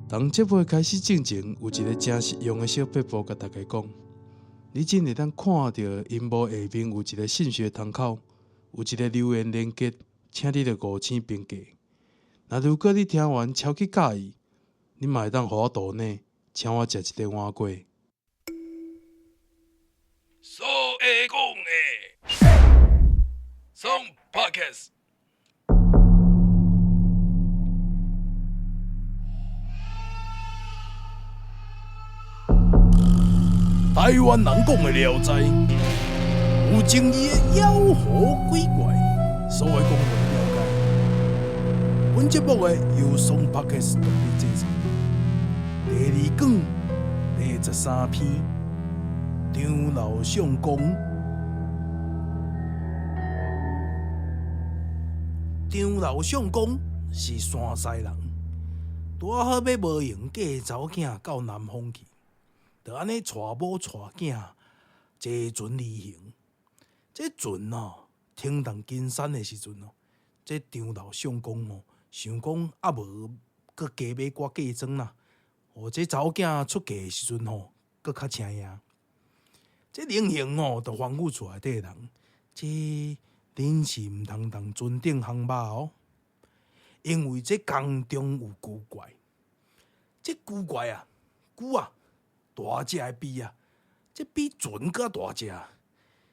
佇節目開始進前，有一個誠實用的小撇步，共大家講。你只會當看著螢幕下面有一個信息窗口，有一個留言連結，請你著五星評價。若如果你聽完超級佮意，你嘛會當予我抖內，請我食一個碗粿。所會講的，爽 Podcast。台灣人講的聊齋，有爭議的妖魔鬼怪，所謂講的了解。本節目的由爽 Podcast 獨立製作。第二卷第十三篇，張老相公。張老相公是山西人，拄仔好欲無閒嫁查某囝到南方去，就按呢帶某帶囝坐船而行。這船哦，停佇金山的時陣哦，這張老相公哦，想講啊無閣加買寡嫁妝啦，予這查某囝出嫁的時陣吼，閣較請贏。這靈行吼，就吩咐厝內底人，這恁是毋通動船頂烘肉哦，因為這江中有龜怪。這龜怪啊，龜啊，大隻的比啊，這比船閣較大隻。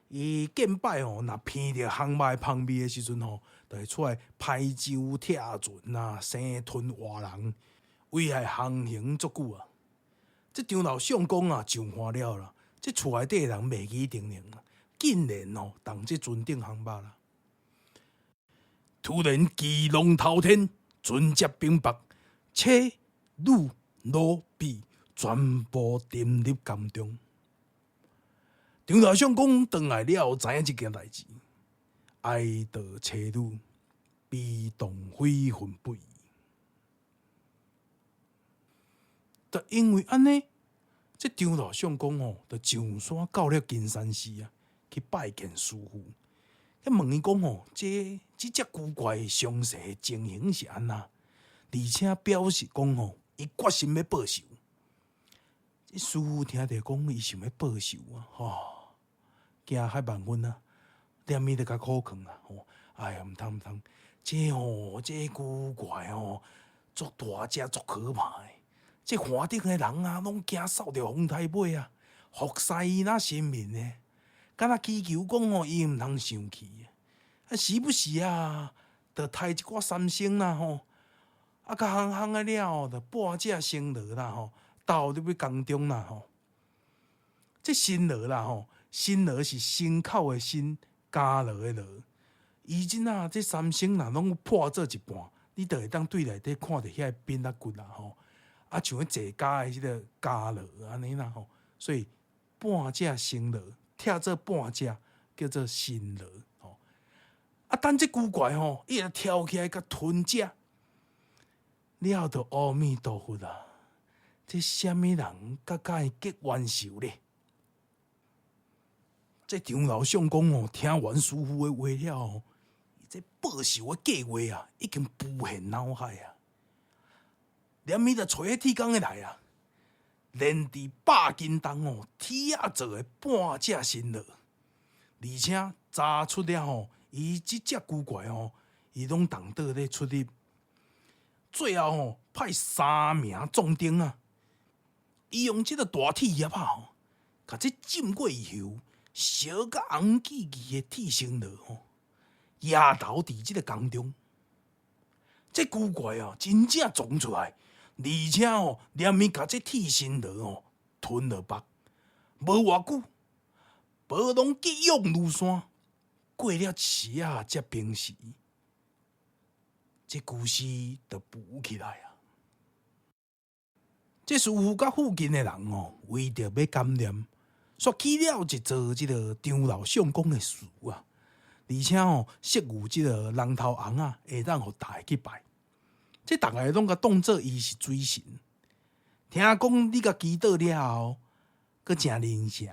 伊見擺吼，若闻著烘肉的芳味的時陣吼，就會出來排舟拆船啊，生吞活人，危害航行足久啊。這張老相公啊，上看了啦，這厝內底的人袂記定定，竟然哦，動這船頂烘肉啦。突然巨浪滔天，船隻並北，妻、女、老、婢全部沉入江中。張老相公轉來了後，知影這件代誌，哀悼妻女，悲慟悔恨不已。就因為按呢，這張老相公吼，就上山到了金山寺啊，去拜見師父。去問伊講吼，這這隻龜怪詳細的情形是按怎？而且表示講吼，伊決心欲報仇。這師父聽著講，伊想欲報仇啊，吼，驚遐萬分啊，連暝就共苦睏啊，吼，哎呀，毋通毋通，這吼，這龜怪吼，足大隻，足可怕的。這岸頂的人啊，攏驚掃著風台尾啊，服侍伊若神明的，敢若祈求講吼，伊毋通生氣啊，時不時啊，就刣一寡三牲啦吼，啊，較烘烘的了後，就半隻生螺啦吼，投入去江中啦吼。這生螺啦吼，生螺是牲口的牲，家螺的螺。伊這啊，這三牲若攏破做一半，你就會當對內底看著遐個鞭仔骨啦吼。啊，像彼坐家的彼個家螺按呢啦吼，所以半隻生螺，拆做半隻叫做生螺吼。啊，等這龜怪吼，伊會跳起來共吞食，了後就阿彌陀佛啊！這啥物人佮佮伊結冤仇咧？這張老相公吼，聽完師父的話了後，伊這報仇的計劃啊，已經浮現腦海啊！連暝就揣彼鐵工的來啊，連佇百斤重哦鐵仔做的半隻生螺，而且查出了吼，伊這隻龜怪吼，伊攏佇佗咧出入。最後吼，派三名壯丁啊，伊用這个大鐵葉仔吼，共這浸過油、燒甲紅記記的鐵生螺吼，攑投佇這个江中。這龜怪哦，真正撞出來，而且哦，連暝共這鐵生螺哦吞落腹，無偌久，波浪激湧如山，過了一時仔才平息。這龜屍就浮起來啊！這師父佮附近的人哦，為著欲感念，煞起了一座這个張老相公的祠啊。而且吼，設有這个人頭尪仔，會當予逐个去拜。這逐个攏共當做伊是水神。聽講你共祈禱了後，閣誠靈聖。